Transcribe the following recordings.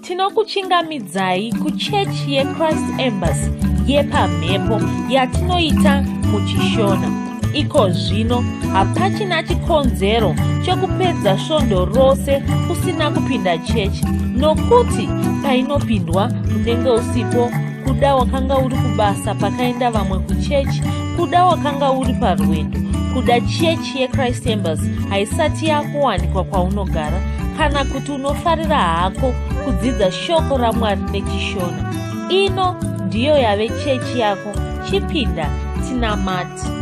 Tinokuchingamidzai kuchechi yeChrist Embassy yepamhepo yatinoita muChishona. Iko zvino hapachina chikonzero chekupedza svondo rose usina kupinda chechi nokuti painopindwa unenge usipo kuda wakanga uri kubasa pakaenda vamwe kuchechi kuda wakanga uri parwendo kuda chechi yechrist embassy haisati yakuwanikwa kwaunogara kana kuti unofarira hako kudzidza shoko ramwari nechishona ino ndiyo yave chechi yako chipinda tinamati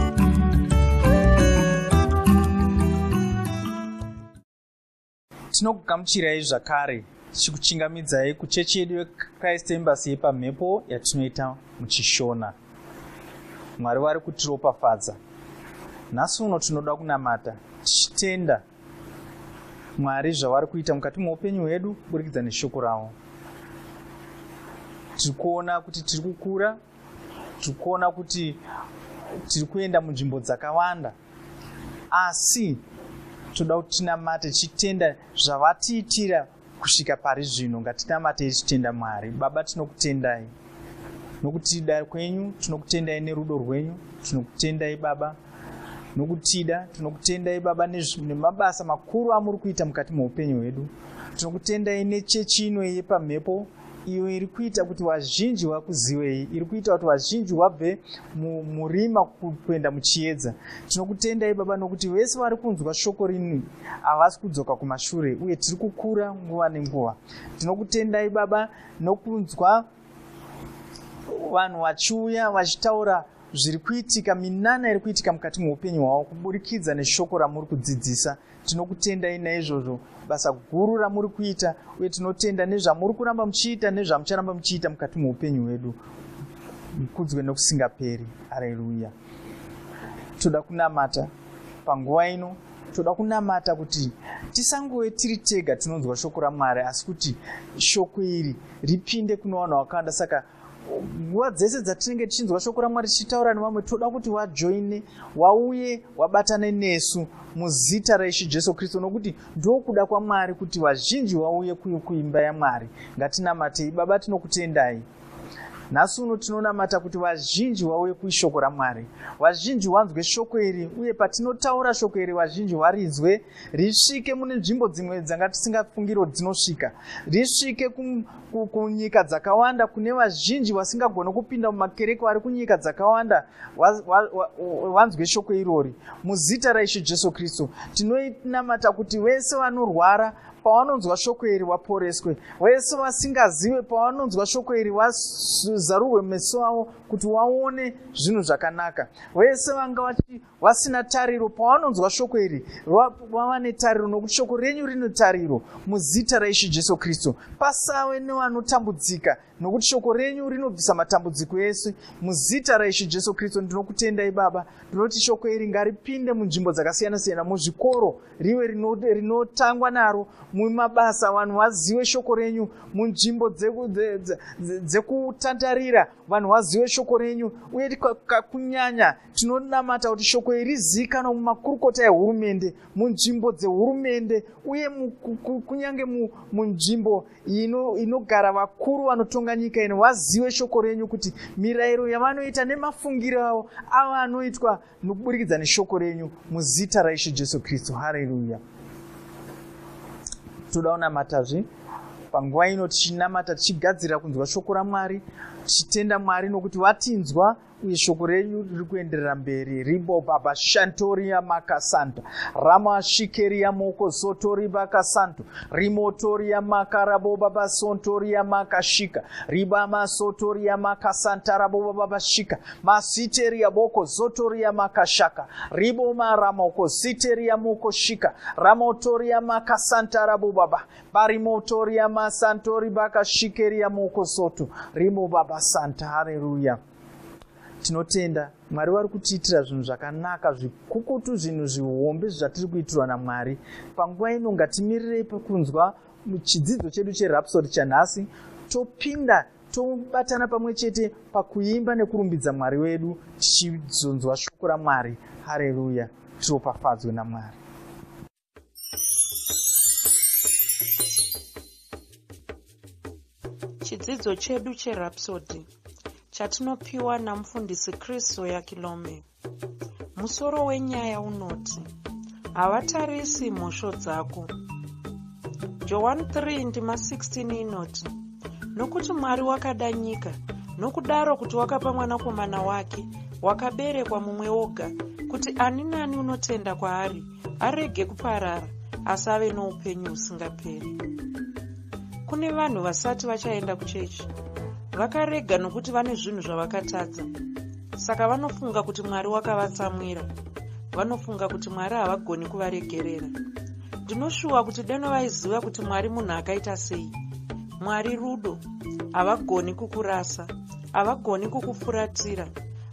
Tinokugamuchirai zvakare tichikuchingamidzai kuchechi yedu yeChrist Embassy yepamhepo yatinoita muChishona. Mwari vari kutiropafadza. Nhasi uno tinoda kunamata tichitenda Mwari zvavari kuita mukati meupenyu hwedu kuburikidza neshoko ravo. Tiri kuona kuti tiri kukura, tiri kuona kuti tiri kuenda munzvimbo dzakawanda asi toda kuti tinamate tichitenda zvavatiitira kusvika pari zvino ngatinamatei tichitenda mwari baba tinokutendai nokutida kwenyu tinokutendai nerudo rwenyu tinokutendai baba nokutida tinokutendai baba nemabasa makuru amuri kuita mukati meupenyu hwedu tinokutendai nechechi ino yepamhepo iyo iri kuita kuti vazhinji vakuziwei iri kuita kuti vazhinji vabve murima kuenda muchiedza tinokutendai baba nokuti vese vari kunzwa shoko rino havasi kudzoka kumashure uye tiri kukura nguva nenguva tinokutendai baba nokunzwa vanhu vachiuya vachitaura zviri kuitika minana iri kuitika mukati meupenyu hwavo kuburikidza neshoko ramuri kudzidzisa Tinokutendai naizvozvo basa guru ramuri kuita uye tinotenda nezvamuri kuramba muchiita nezvamucharamba muchiita mukati meupenyu hwedu. Mukudzwe nokusingaperi. Areruya. Toda kunamata panguva ino toda kunamata kuti tisangove tiri tega tinonzwa shoko ramwari asi kuti shoko iri ripinde kune vanhu vakawanda saka nguva dzese dzatinenge tichinzwa shoko ramwari tichitaura nevamwe toda kuti vajoine wauye wabatane nesu muzita raishe jesu kristu nokuti ndokuda kwamwari kuti vazhinji vauye kuimba yamwari ngatinamatei baba tinokutendai nhasi uno tinonamata kuti vazhinji vauye kuishoko ramwari vazhinji vanzwe shoko iri uye patinotaura shoko iri vazhinji varinzwe risvike mune nzvimbo dzimwe dzanga tisingafungiro dzinosvika risvike kunyika dzakawanda kune vazhinji vasingagone kupinda mumakereke vari kunyika dzakawanda vanzwe shoko irori muzita raishe jesu kristu tinonamata kuti vese vanorwara pavanonzwa shoko iri vaporeswe vese vasingazive pavanonzwa shoko iri vazarurwe meso avo kuti vaone zvinhu zvakanaka vese vanga vasina tariro pavanonzwa shoko iri vava netariro nokuti shoko renyu rine tariro muzita raishe jesu kristu pasave nevanotambudzika nokuti shoko renyu rinobvisa matambudziko ese muzita raishe jesu kristu ndinokutendai baba ndinoti shoko iri ngaripinde munzvimbo dzakasiyana-siyana muzvikoro rive rinotangwa naro mumabasa vanhu vazive shoko renyu munzvimbo dzekutandarira vanhu vazive shoko renyu uye kunyanya Tinonamata kuti shoko iri rizivikanwe mumakurukota ehurumende, munzvimbo dzehurumende uye kunyange munzvimbo inogara vakuru vanotonga nyika ino vazive shoko renyu kuti mirayiro yavanoita nemafungiro avo ava anoitwa nokuburikidza neshoko renyu muzita raIshe Jesu Kristu. Hareruya. Toda kunamatazve panguva ino tichinamata tichigadzirira kunzwa shoko raMwari tichitenda Mwari nokuti vatinzwa uye shoko renyu riri kuenderera mberi ribo baba shantoria makasanta ramashikeria moko sotori bakasanto rimotoria makarabo baba sontoria makashika ribamasotoria makasanta rabo baba shika masiteria boko zotoria makashaka ribo maramoko siteria moko shika ramotoria makasanta rabo baba barimotoria masantori bakashikeria moko soto rimo baba santa hareruya Tinotenda Mwari vari kutiitira zvinhu zvakanaka zvikukutu, zvinhu zvihombe zvatiri kuitirwa naMwari. Panguva ino ngatimirirei kunzwa chidzidzo chedu cheRhapsody chanhasi, topinda tobatana pamwe chete pakuimba nekurumbidza Mwari wedu tichizonzwa shoko raMwari. Hareruya! Tiropafadzwe naMwari. Chidzidzo chedu cheRhapsody chatinopiwa namufundisi Chris Oyakilome. Musoro wenyaya unoti Havatarisi mhosho dzako. Johani 3 ndima 16 inoti Nokuti Mwari wakada nyika nokudaro kuti wakapa mwanakomana wake wakaberekwa mumwe woga kuti ani nani unotenda kwaari arege kuparara asi ave noupenyu husingaperi. Kune vanhu vasati vachaenda kuchechi. Vakarega nokuti vane zvinhu zvavakatadza. Saka vanofunga kuti Mwari wakavatsamwira. Vanofunga kuti Mwari havagoni kuvaregerera. Ndinoshuwa kuti deno vaiziva kuti Mwari munhu akaita sei. Mwari rudo. Havagoni kukurasa. Havagoni kukufuratira.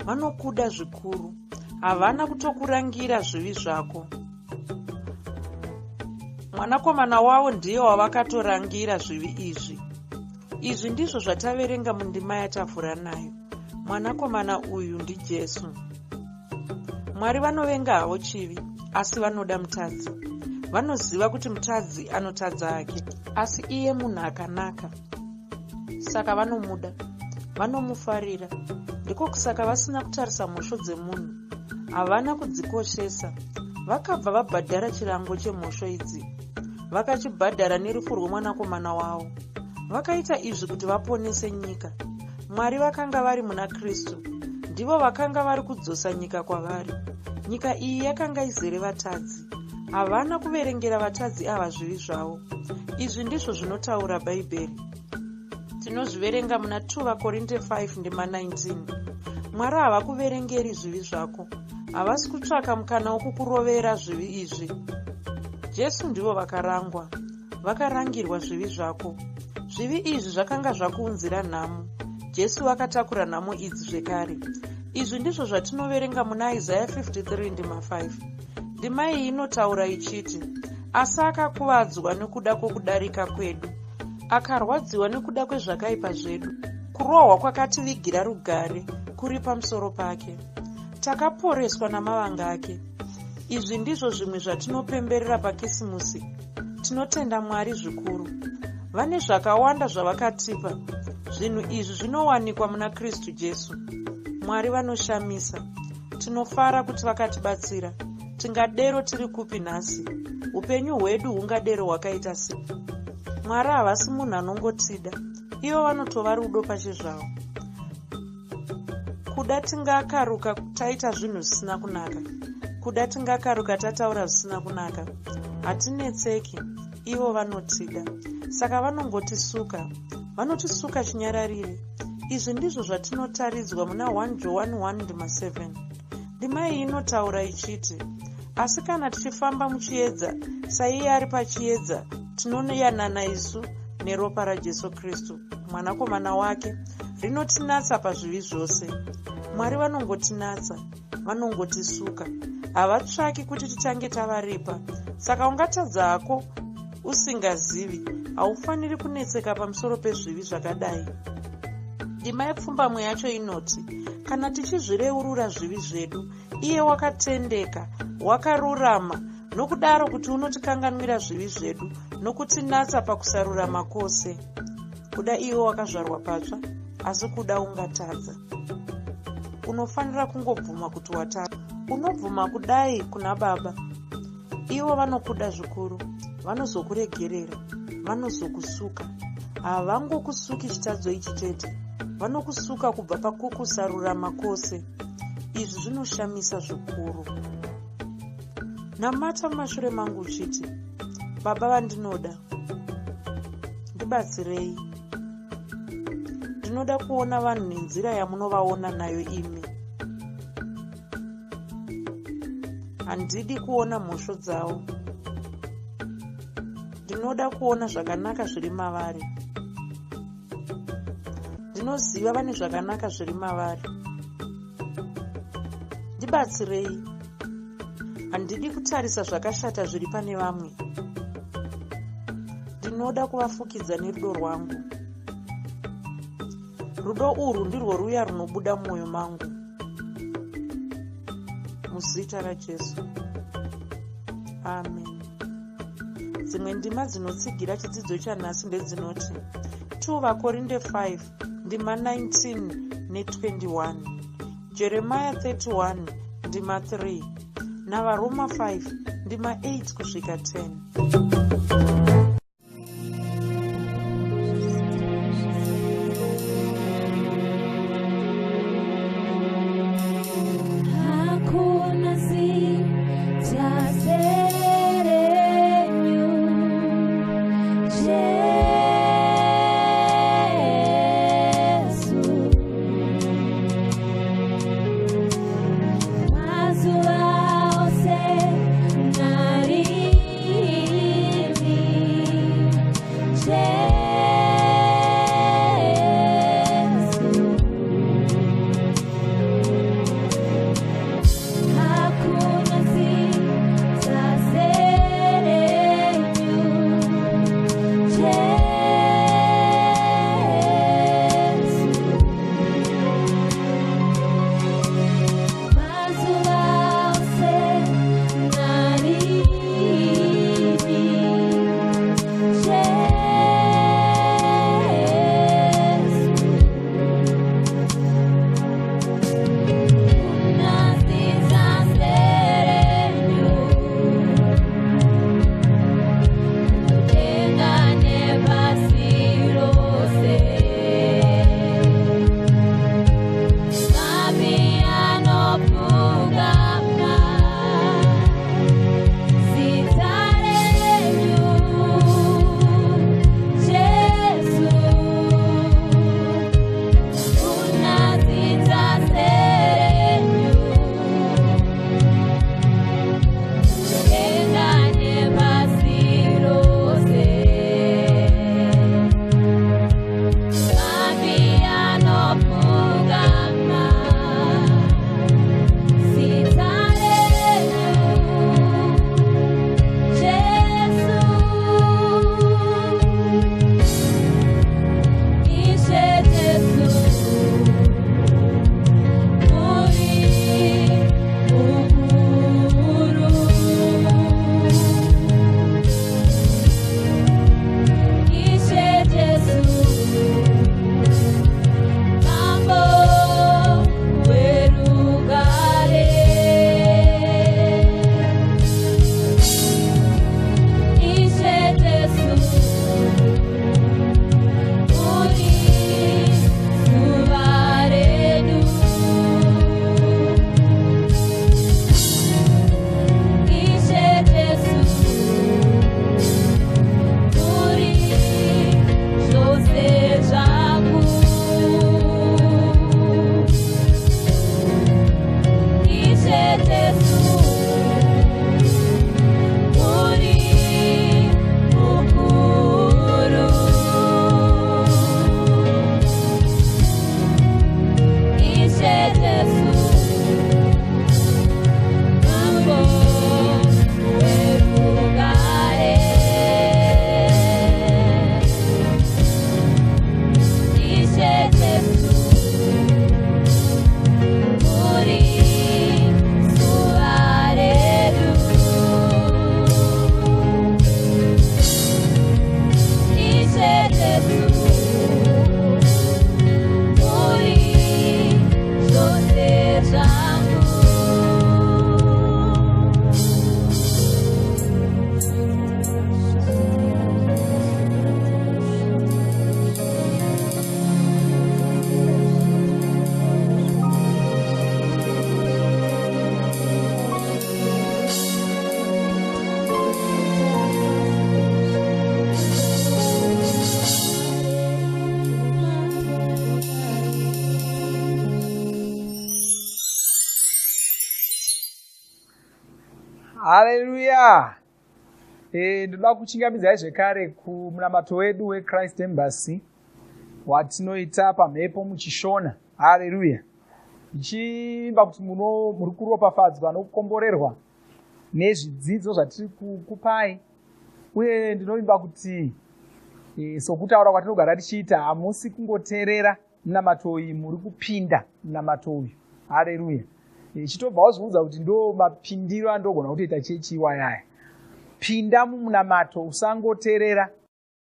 Vanokuda zvikuru. Havana kutokurangira zvivi zvako. Mwanakomana wavo ndiye wavakatorangira zvivi izvi. Izvi ndizvo zvataverenga mundima yatavhura nayo. Mwanakomana uyu ndiJesu. Mwari vanovenga havo chivi, asi vanoda mutadzi. Vanoziva kuti mutadzi anotadza hake, asi iye munhu akanaka. Saka vanomuda. Vanomufarira. Ndiko kusaka vasina kutarisa mhosho dzemunhu. Havana kudzikoshesa. Vakabva vabhadhara chirango chemhosho idzi. Vakachibhadhara nerufu rwemwanakomana wavo. Vakaita izvi kuti vaponese nyika. Mwari vakanga vari muna Kristu. Ndivo vakanga vari kudzosa nyika kwavari. Nyika iyi yakanga izere vatadzi. Havana kuverengera vatadzi ava zvivi zvavo. Izvi ndizvo zvinotaura Bhaibheri. Tinozviverenga muna 2 vaKorinte 5 ndima 19. Mwari havakuverengeri zvivi zvako. Havasi kutsvaka mukana wokukurovera zvivi izvi. Jesu ndivo vakarangwa. Vakarangirwa zvivi zvako. Zvivi izvi zvakanga zvakuunzira nhamo. Jesu vakatakura nhamo idzi zvekare. Izvi ndizvo zvatinoverenga muna Isaya 53 ndima 5. Ndima iyi inotaura ichiti, Asi akakuvadzwa nokuda kwokudarika kwedu, akarwadziwa nokuda kwezvakaipa zvedu. Kurohwa kwakativigira rugare kuri pamusoro pake. Takaporeswa namavanga ake. Izvi ndizvo zvimwe zvatinopemberera paKisimusi. Tinotenda Mwari zvikuru. Vane zvakawanda zvavakatipa. Zvinhu izvi zvinowanikwa muna Kristu Jesu. Mwari vanoshamisa. Tinofara kuti vakatibatsira. Tingadero tiri kupi nhasi? Upenyu hwedu hungadero hwakaita sei? Mwari havasi munhu anongotida. Ivo vanotova rudo pachezvavo. Kuda tingakaruka taita zvinhu zvisina kunaka. Kuda tingakaruka tataura zvisina kunaka. Hatinetseki. Ivo vanotida. Saka vanongotisuka. Vanotisuka chinyararire. Izvi ndizvo zvatinotaridzwa muna 1 Johani 1 ndima 7. Ndima iyi inotaura ichiti, Asi kana tichifamba muchiedza, saiye ari pachiedza, tinoyanana isu neropa raJesu Kristu, Mwanakomana wake, rinotinatsa pazvivi zvose. Mwari vanongotinatsa, vanongotisuka. Havatsvaki kuti titange tavaripa. Saka ungatadza hako usingazivi, haufaniri kunetseka pamusoro pezvivi zvakadai. Ndima yepfumbamwe yacho inoti, Kana tichizvireurura zvivi zvedu, iye wakatendeka, wakarurama, nokudaro kuti unotikanganwira zvivi zvedu nokutinatsa pakusarurama kwose. Kuda iwe wakazvarwa patsva, asi kuda ungatadza. Unofanira kungobvuma kuti watadza. Unobvuma kudai kuna Baba. Ivo vanokuda zvikuru, vanozokuregerera, vanozokusuka. Havangokusuki chitadzo ichi chete, vanokusuka kubva pakukusarurama kwose. Izvi zvinoshamisa zvikuru. Namata mumashure mangu uchiti, Baba vandinoda, ndibatsirei. Ndinoda kuona vanhu nenzira yamunovaona nayo imi. Handidi kuona mhosho dzavo. Ndinoda kuona zvakanaka zviri mavari. Ndinoziva vane zvakanaka zviri mavari. Ndibatsirei. Handidi kutarisa zvakashata zviri pane vamwe. Ndinoda kuvafukidza nerudo rwangu. Rudo urwu ndirwo ruya runobuda mumwoyo mangu. Muzita raJesu. Amen. Dzimwe ndima dzinotsigira chidzidzo chanhasi ndedzinoti. 2 Vakorinde 5 ndima 19 ne21, Jeremiya 31 ndima 3 naVaroma 5 ndima 8 kusvika 10. Hakuna zita renyu, Jesu. Mazuva ose narini, Jesu. Hakuna zita renyu, Jesu. Mazuva ose narini, Jesu. Kuna zita renyu, kudenga nepasi rose. Mavi anopfugama zita renyu, Jesu. Kuna zita renyu, kudenga nepasi rose. Mavi anopfugama zita renyu, Jesu. Ishe Jesu, muri mukuru. Ishe Jesu, Mambo werugare. Ishe Jesu, muri zuva redu. Ishe Jesu, muri zvose zvangu. Ishe Jesu, muri mukuru. Ishe Jesu, Mambo werugare. Ishe Jesu, muri zuva redu. Ishe Jesu, muri zvose zvangu. Haleluya! Ndoda kuchingamidzai zvekare kumunamato wedu weChrist Embassy watinoita pamhepo muchiShona. Haleluya! Ndichivimba kuti muno muri kuropafadzwa nokukomborerwa nezvidzidzo zvatiri kukupai, uye ndinovimba kuti sokutaura kwatinogara tichiita, hamusi kungoteerera munamato uyu, muri kupinda munamato uyu. Haleluya! Chitobva wazviudza kuti ndo mapindiro andogona kutoita chechi iwayaya. Pinda mumunamato, usangoteerera.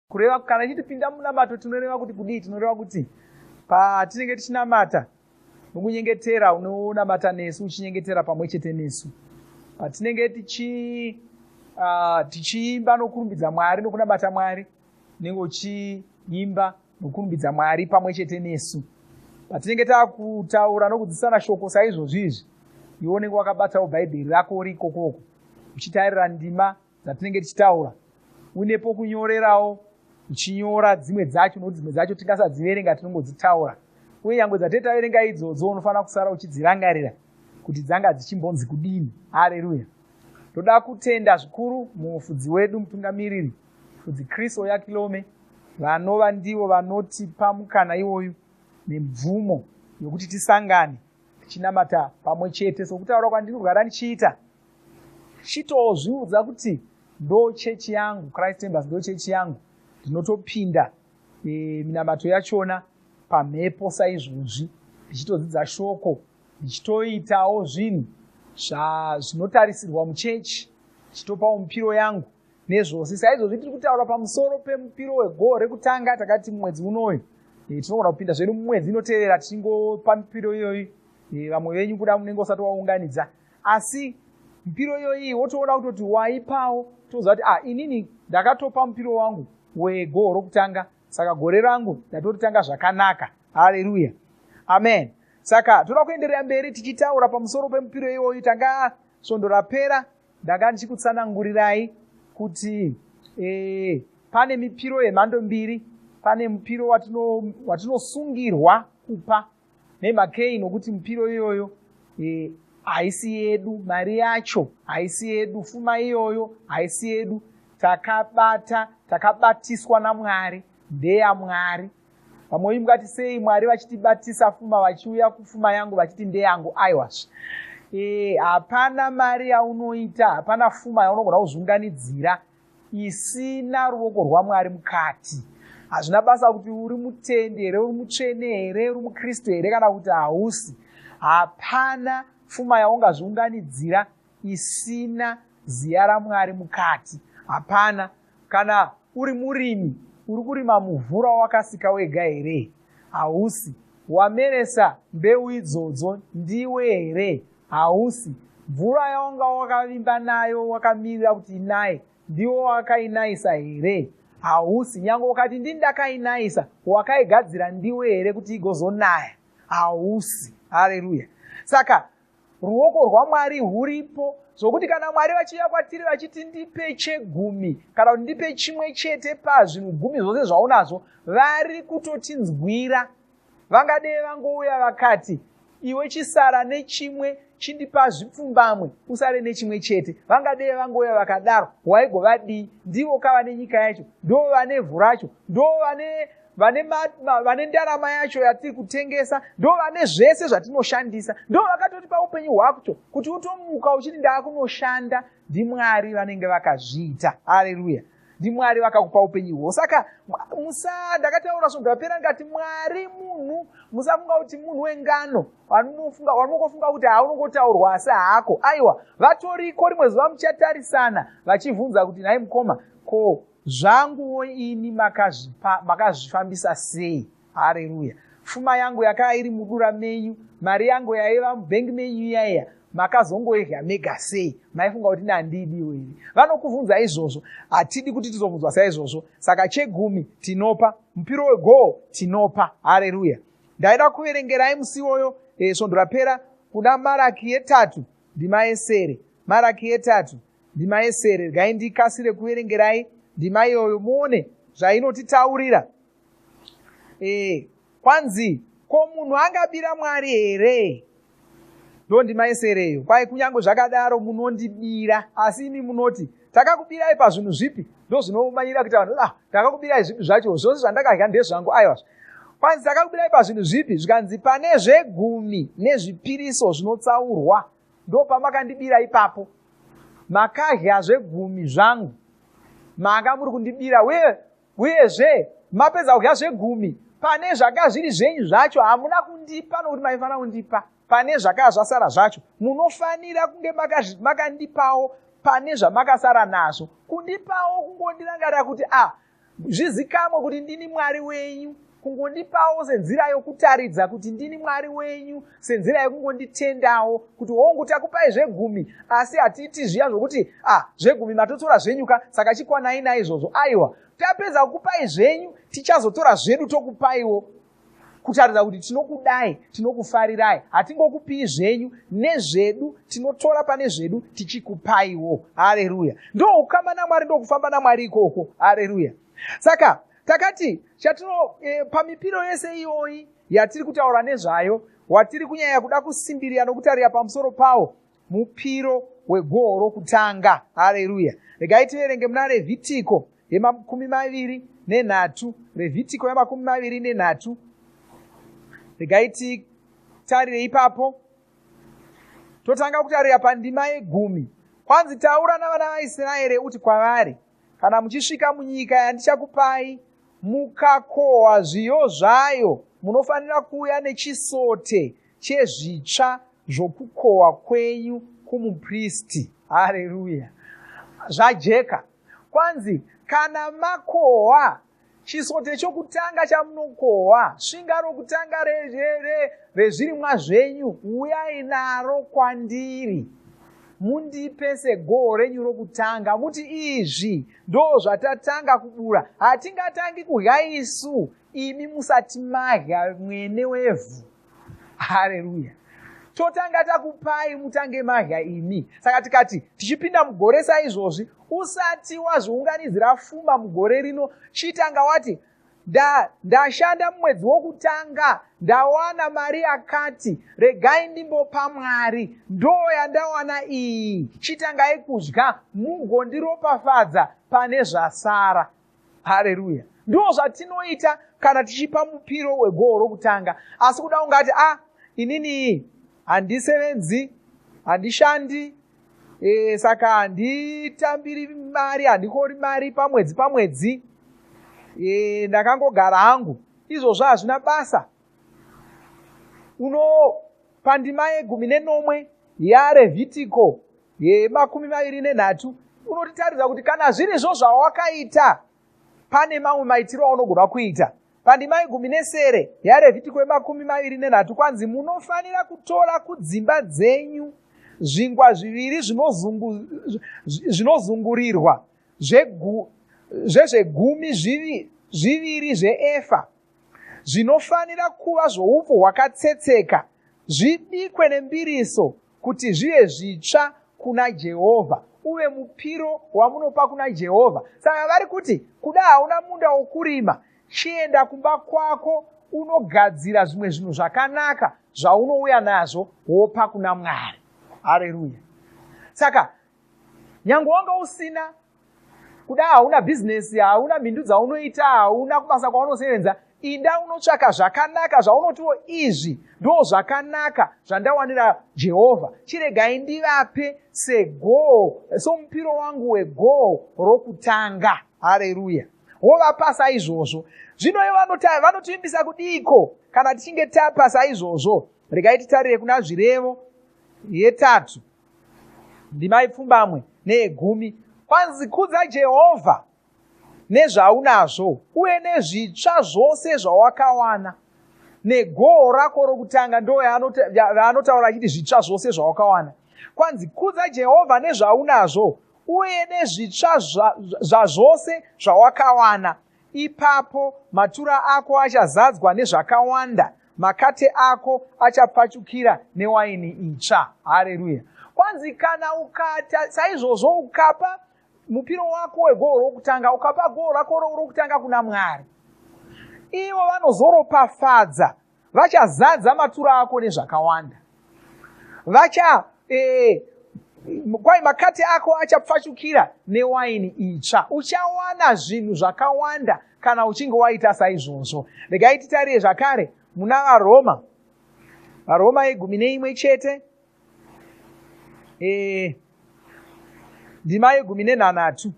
Kureva kana ichiti pinda munamato tinoreva kuti kudii? Tinoreva kuti patinenge tichinamata nokunyengetera unonamata nesu uchinyengetera pamwe chete nesu. Patinenge tichi tichiimba nokurumbidza Mwari nokunamata Mwari, unenge uchiimba nokurumbidza Mwari pamwe chete nesu. Patinenge takutaura nokudzidzisana shoko saizvozvi izvi, iwe unenge wakabatawo Bhaibheri rako uri ikokoko uchitarira ndima dzatinenge tichitaura, une pokunyorerawo uchinyora dzimwe dzacho, nokuti dzimwe dzacho tingasadziverenga, tinongodzitaura. Uye nyangwe dzatee taverenga idzodzo, unofanira kusara uchidzirangarira kuti dzanga dzichimbonzi kudini. Hareruya! Ndoda kutenda zvikuru mufudzi wedu, mutungamiriri mufudzi Chris Oyakilome, vanova ndivo vanotipa mukana iwoyu nemvumo yokuti tisangane tichinamata pamwe chete sokutaura kwandinogara ndichiita. Chitozviudza kuti ndo chechi yangu, Christ Embassy ndo chechi yangu, ndinotopinda minamato yachona pamhepo saizvozvi, ndichitodzidza shoko, ndichitoitawo zvinhu zvinotarisirwa muchechi, ndichitopawo mupiro yangu nezvose. Saizvozvi tiri kutaura pamusoro pemupiro wegoho rekutanga. Takati mumwedzi unoyu tinogona kupinda zvedu mumwedzi inotevera tichingopa mipiro iyoyi. Vamwe venyu kuda munenge usati waunganidza, asi mupiro iyoyi wotoona kutoti waipawo, toziva kuti inini ndakatopa mupiro wangu wegoho rokutanga, saka gore rangu ndatoritanga zvakanaka. Haleluya, amen. Saka toda kuenderera mberi tichitaura pamusoro pemupiro iyoyi. Tanga svondo rapera ndanga ndichikutsanangurirai kuti pane mipiro yemhando mbiri. Pane mupiro watinosungirwa kupa nemhakei? Nokuti mupiro iyoyo haisi yedu, mari yacho haisi yedu, fuma iyoyo haisi yedu. Takabata, takabatiswa naMwari, ndeyaMwari. Vamwe venyu mungati sei Mwari vachitibatisa fuma, vachiuya kufuma yangu vachiti ndeyangu? Aiwazve, hapana mari yaunoita, hapana fuma yaunogona kuzviunganidzira isina ruoko rwaMwari mukati. Hazvina basa kuti uri mutendi here, uri mutsvene here, uri mukristu here kana kuti hausi, hapana fuma yaungazviunganidzira isina ziya raMwari mukati. Hapana. Kana uri murimi, uri kurima muvhu rawakasika wega here? Hausi. Wameresa mbeu idzodzo ndiwe here? Hausi. Mvura yawanga wakavimba nayo, wakamirira kuti inaye, ndiwo wakainayisa here? Hausi. Nyange ukati ndini ndakainayisa, wakaigadzira ndiwe here kuti igozonaya? Hausi. Haleluya. Saka ruoko rwaMwari huripo, zvokuti kana Mwari vachiuya kwatiri vachiti ndipe chegumi kana kuti ndipe chimwe chete pazvinhu gumi zvose zvaunazvo, vari kutotinzwira. Vangadei vangouya vakati iwe chisara nechimwe, chindipa zvipfumbamwe usare nechimwe chete. Vangadei vangouya vakadaro, waigovadii? Ndivo kava nenyika yacho, ndo vane vhu racho, ndo vane ndarama yacho yatiri kutengesa, ndo vane zvese zvatinoshandisa, ndo vakatotipa upenyu hwacho kuti utomuka uchiti ndaakunoshanda. NdiMwari vanenge vakazviita. Haleluya. NdiMwari vakakupa upenyu ihwohwo. Saka musa, ndakataura svondo rapera ndikati Mwari munhu, musafunga kuti munhu wengano vanongofunga kuti haunongotaurwa asi haako. Aiwa, vatoriko. Rimwe zuva muchatarisana vachivhunza kuti nhai mukoma, ko zvanguwo ini makazvifambisa sei? Hareruya. Fuma yangu yakaa iri mudura menyu, mari yangu yaiva mubhengi menyu iyaiya, makazongoidya mega sei? Maifunga kuti nandidiwo here? Vanokuvhunza izvozvo. Hatidi kuti tizobvunzwa saizvozvo. Saka chegumi tinopa, mupiro wegoo tinopa. Hareruya. Ndaida kuverengerai musi iwoyo svondo rapera kuna Maraki yetatu ndima yesere. Maraki yetatu ndima yesere. Regai ndikasire kuverengerai ndima iyoyo muone zvainotitaurira. Kwanzi, ko munhu angabira Mwari here? Ndo ndima yesereyo. Kwai kunyange zvakadaro munondibira, asi imi munoti takakubirai pazvinhu zvipi? Ndo zvinomanyira kuita vanhu, takakubirai zvipi zvacho? Zvose zvandakadya ndezvangu. Aiwa, kwanzi takakubirai pazvinhu zvipi? Zvikanzi pane zvegumi nezvipiriso zvinotsaurwa, ndo pamakandibira ipapo. Makadya zvegumi zvangu, manga muri kundibira. Uyezve mapedza kudya zvegumi, pane zvaka zviri zvenyu zvacho hamuna kundipa, nokuti maifanira kundipa pane zvakava zvasara zvacho. Munofanira kunge makandipawo pane zvamakasara nazvo. Kundipawo kungondirangarira kuti Zvizikamwe kuti ndini Mwari wenyu. Kungondipawo senzira yokutaridza kuti ndini Mwari wenyu, senzira yekungonditendawo kuti hongu takupai zvegumi, asi hatiiti zviya zvokuti ah zvegumi matotora zvenyuka saka chikwanai naizvozvo. Aiwa, tapedza kukupai zvenyu, tichazotora zvedu tokupaiwo kutaridza kuti tinokudai, tinokufarirai. Hatingokupii zvenyu, nezvedu tinotora pane zvedu tichikupaiwo. Hareruya! Ndoukama naMwari, ndokufamba naMwari ikoko. Hareruya! Saka takati chatino pamipiro yese iyoyi yatiri kutaura nezvayo, watiri kunyanya kuda kusimbirira nokutarira pamusoro pawo mupiro wegoho rokutanga. Hareruya! Regai tiverenge muna Revhitiko ye23, Revhitiko ye23. Regai titarire ipapo. Totanga kutarira pandima yegumi. Kwanzi, taura navana vaIsraeri uti kwavari, kana muchisvika munyika yandichakupai, mukakohwa zviyo zvayo, munofanira kuuya nechisote chezvitsva zvokukohwa kwenyu kumupristi. Hareruya! Zvajeka. Kwanzi, kana makohwa, chisote chokutanga chamunokohwa, svinga rokutanga rezvirimwa zvenyu, uyai naro kwandiri, mundipe segoho renyu rokutanga, muti izvi ndo zvatatanga kubura. Hatingatangi kudya isu, imi musati madya mwene wevhu. Hareruya! Totanga takupai mutange madya imi. Saka tikati tichipinda mugore saizvozvi, usati wazviunganidzira fuma mugore rino, chitanga wati ndashanda mumwedzi wokutanga, ndawana mari yakati, regai ndimbopa Mwari, ndo yandawana iyi, chitangai kudya mugondiropafadza pane zvasara. Hareruya! Ndo zvatinoita kana tichipa mupiro wegoho rokutanga. Asi kuda ungati, a inini handisevenzi, handishandi, saka handitambiri mari, handikori mari pamwedzi pamwedzi, ndakangogara hangu. Izvozvo hazvina basa. Uno pandima ye17 yaRevhitiko ye23 unotitaridza kuti kana zvirizvo zvawakaita, pane mamwe maitiro aunogona kuita. Pandima ye17 yaRevhitiko ye23 kwanzi, munofanira kutora kudzimba dzenyu zvingwa zviviri zvinozungurirwa zvezvegumi zviviri zveefa, zvinofanira kuva zvoupfu hwakatsetseka, zvibikwe nembiriso kuti zvive zvitsva kuna Jehovha, uve mupiro wamunopa kuna Jehovha. Saka vari kuti kuda hauna munda wokurima, chienda kumba kwako unogadzira zvimwe zvinhu zvakanaka zvaunouya nazvo wopa kuna Mwari. Hareruya! Saka nyange wanga usina, kuda hauna bhizinesi, hauna mhindu dzaunoita, hauna kubasa kwaunosevenza, inda unotsvaka zvakanaka zvaunotiwo izvi ndo zvakanaka zvandawanira Jehovha, chiregai ndivape segoho, somupiro wangu wegoho rokutanga. Hareruya! Wovapa saizvozvo. Zvino ivo vanotivimbisa kudiiko kana tichinge tapa saizvozvo? Regai titarire kuna Zvirevo yetatu ndima yepfumbamwe neyegumi. Kwanzi, kudza Jehovha nezvaunazvo uye nezvitsva zvose zvawakawana, negoho rako rokutanga. Ndo yaanotaura achiti zvitsva zvose zvawakawana. Kwanzi, kudza Jehovha nezvaunazvo uye nezvitsva zvazvose zvawakawana, ipapo matura ako achazadzwa nezvakawanda, makate ako achapfachukira newaini itsva. Hareruya! Kwanzi kana ukata saizvozvo, ukapa mupiro wako wegoho rokutanga, ukapa goho rako rokutanga kuna Mwari, ivo vanozoropafadza, vachazadza matura ako nezvakawanda, vacha kwai makate ako achapfachukira newaini itsva. Uchawana zvinhu zvakawanda kana uchinge waita saizvozvo. Regai titarire zvakare muna VaRoma, VaRoma ye11, ndima ye13.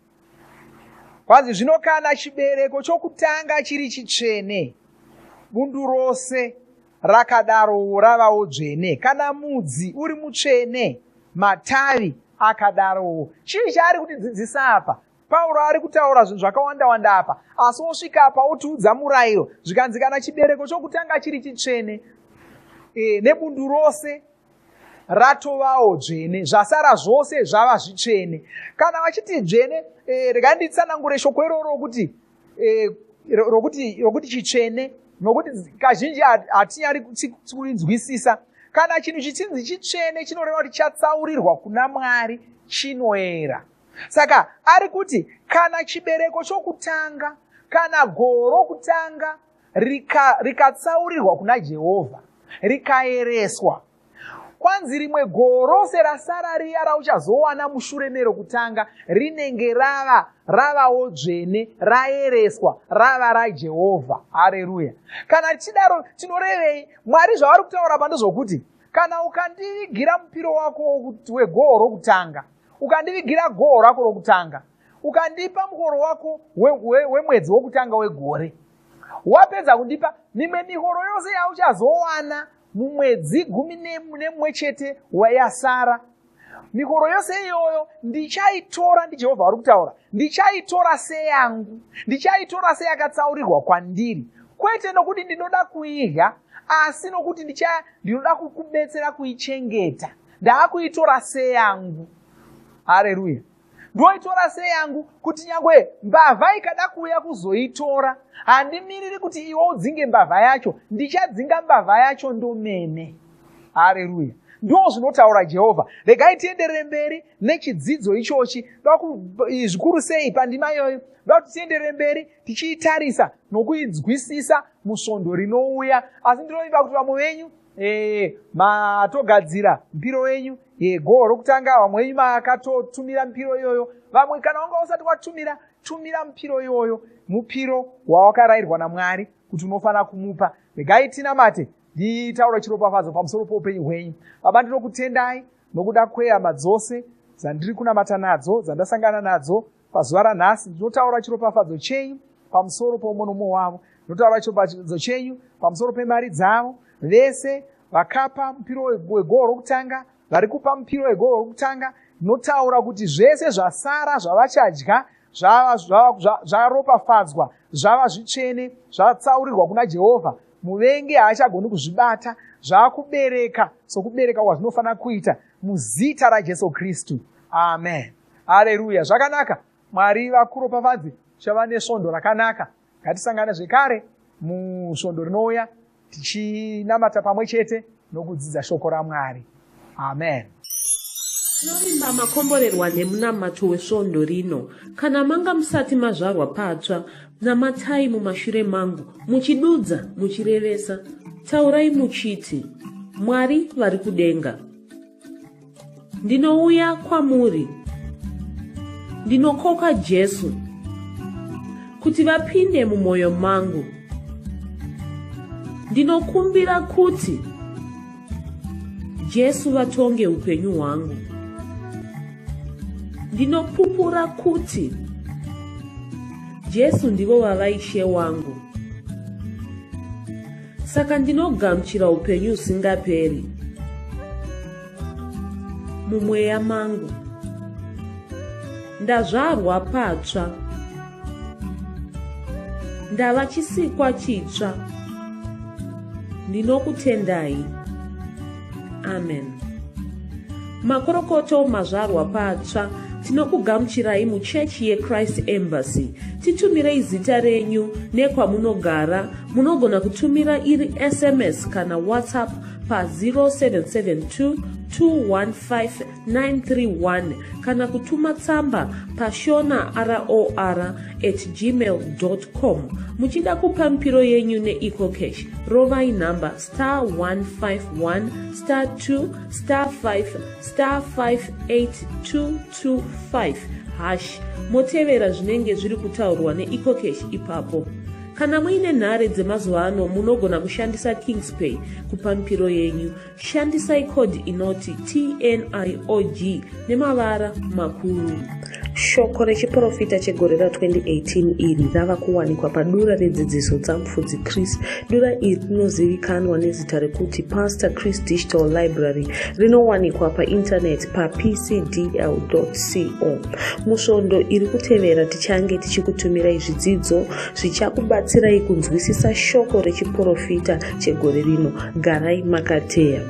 Kwanzi, zvino kana chibereko chokutanga chiri chitsvene, bundu rose rakadarowo ravawo dzvene. Kana mudzi uri mutsvene, matavi akadarowo. Chii chaari kutidzidzisa apa? Pauro ari kutaura zvinhu zvakawanda wanda apa, asi osvika apa otiudza murayiro. Zvikanzi kana chibereko chokutanga chiri chitsvene, nebundu rose ratovawo dzvene, zvasara zvose zvava zvitsvene. Kana vachiti dzvene, regai nditsanangure shoko iroro rokuti rokuti chitsvene, nokuti kazhinji hatinyari kurinzwisisa. Kana chinhu chichinzi chitsvene, chinoreva kuti chatsaurirwa kuna Mwari, chinoera. Saka ari kuti kana chibereko chokutanga, kana goho rokutanga rikatsaurirwa kuna Jehovha, rikaereswa, kwanzi rimwe goho rose rasara riya rauchazowana mushure merokutanga rinenge ravawo dzvene, raereswa, rava raJehovha. Hareruya! Kana tichidaro tinorevei? Mwari zvavari kutaura pa ndezvokuti kana ukandivigira mupiro wako wegoho rokutanga, ukandivigira goho rako rokutanga, ukandipa mukoro wako wemwedzi wokutanga wegore, wapedza kundipa mimwe mihoro yose yauchazowana mumwedzi 11 wayasara, mihoro yose iyoyo ndichaitora, ndiJehovha vari kutaura, ndichaitora seyangu, ndichaitora seyakatsaurirwa kwandiri, kwete nokuti ndinoda kuidya, asi nokuti ndinoda kukubetsera kuichengeta. Ndaakuitora seyangu. Hareruya! Ndoitora seyangu kuti nyangwe mbavha ikada kuuya kuzoitora, handimiriri kuti iwe udzinge mbavha yacho, ndichadzinga mbavha yacho ndomene. Hareruya! Ndo zvinotaura Jehovha. Regai tienderere mberi nechidzidzo ichochi, zvikuru sei pandima iyoyo. Ndoda kuti tienderere mberi tichiitarisa nokuinzwisisa musvondo rinouya. Asi ndinovimba kuti vamwe venyu matogadzira mupiro wenyu yegoho rokutanga, vamwe venyu makatotumira mupiro iyoyo, vamwe kana wanga usati watumira, tumira mupiro iyoyo, mupiro wawakarayirwa naMwari kuti unofanira kumupa. Regai tinamate, nditaura chiropafadzo pamusoro poupenyu hwenyu. Baba, ndinokutendai nokuda kwehama dzose dzandiri kunamata nadzo, dzandasangana nadzo pazuva ranhasi. Ndinotaura chiropafadzo chenyu pamusoro poumwe nomumwe wavo. Ndinotaura chiropafadzo chenyu pamusoro pemari dzavo. Vese vakapa mupiro wegoho rokutanga, vari kupa mupiro wegoho rokutanga, ndinotaura kuti zvese zvasara zvavachadya zvaropafadzwa, zvava zvitsvene, zvatsaurirwa kuna Jehovha. Muvengi haachagoni kuzvibata, zvaakubereka sokubereka kwazvinofanira kuita, muzita raJesu Kristu, amen. Hareruya! Zvakanaka. Mwari vakuropafadze. Tichava nesvondo rakanaka. Ngatisangane zvekare musvondo rinouya tichinamata pamwe chete nokudzidza shoko raMwari. Amen. Tinovimba makomborerwa nemunamato wesvondo rino. Kana manga musati mazvarwa patsva, namatai mumashure mangu, muchidudza, muchirevesa. Taurai muchiti, Mwari vari kudenga, ndinouya kwamuri. Ndinokoka Jesu kuti vapinde mumwoyo mangu. Ndinokumbira kuti Jesu vatonge upenyu hwangu. Ndinopupura kuti Jesu ndivo vava Ishe wangu. Saka ndinogamuchira upenyu husingaperi mumweya mangu. Ndazvarwa patsva. Ndava chisikwa chitsva. Ndinokutendai. Amen. Makorokoto mazvarwa patsva. Tinokugamuchirai muchechi yeChrist Embassy. Titumirei zita renyu nekwamunogara. Munogona kutumira iri SMS kana WhatsApp pa 0772 215 931 kana kutuma tsamba pashona ror at gmail com. Muchida kupa mipiro yenyu neEcoCash, rovai nhamba star 151 star 2 star 5 star 58225 hash, motevera zvinenge zviri kutaurwa neEcoCash ipapo. Kana muine nhare dzemazuva ano munogona kushandisa Kingspay kupa mipiro yenyu. Shandisai kodhi inoti TNIOG nemavara makuru. Shoko rechiporofita chegore ra2018 iri rava kuwanikwa padura redzidziso dzaMufudzi Chris. Dura iri rinozivikanwa nezita rekuti Pastor Chris Digital Library rinowanikwa paintaneti papcdl.co. Musvondo iri kutevera tichange tichikutumirai zvidzidzo zvichakubatsirai kunzwisisa shoko rechiporofita chegore rino. Garai makateya.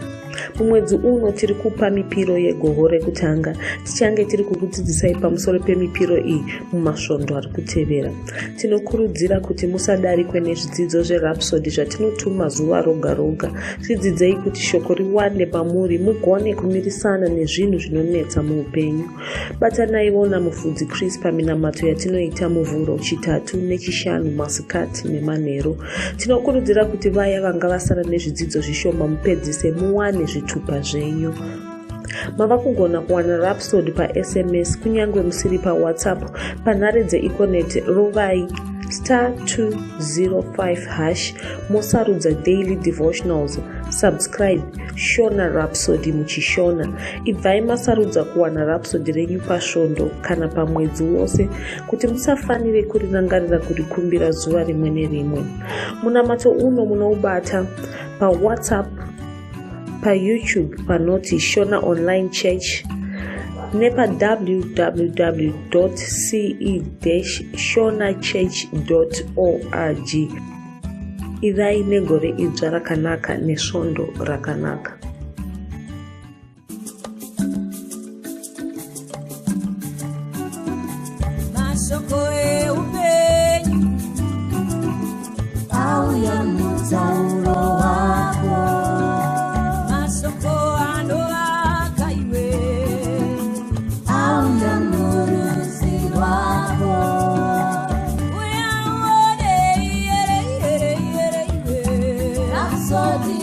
Mumwedzi uno tiri kupa mipiro yegoho rekutanga. Tichange tiri kukudzidzisai pamusoro pemipiro iyi mumasvondo ari kutevera. Tinokurudzira kuti musadarikwe nezvidzidzo zverhapsody zvatinotuma zuva roga roga. Zvidzidzei kuti shoko riwande pamuri mugone kumirisana nezvinhu zvinonetsa muupenyu. Batanaiwo naMufudzi Chris paminamato yatinoita Muvhuro, Chitatu neChishanu masikati nemanheru. Tinokurudzira kuti vaya vanga vasara nezvidzidzo zvishoma mupedzise muwane zvitupa zvenyu. Mava kugona kuwana Rhapsody paSMS kunyange musiri paWhatsApp panhare dzeEconet rovai star 205 hash mosarudza daily devotionals subscribe Shona Rhapsody muchiShona. Ibvai masarudza kuwana Rhapsody renyu pasvondo kana pamwedzi wose kuti musafanire kurirangarira kurikumbira zuva rimwe nerimwe. Munamato uno munoubata paWhatsApp, paYouTube panoti Shona Online Church nepa www.ce-shonachurch.org. Ivai negore idzva rakanaka nesvondo rakanaka. Mashoko eupenyu auya mutauro wako, mashoko anovaka iwe auya murudzi rwako. Uya uone iyere iyere iyere iwe Rhapsody.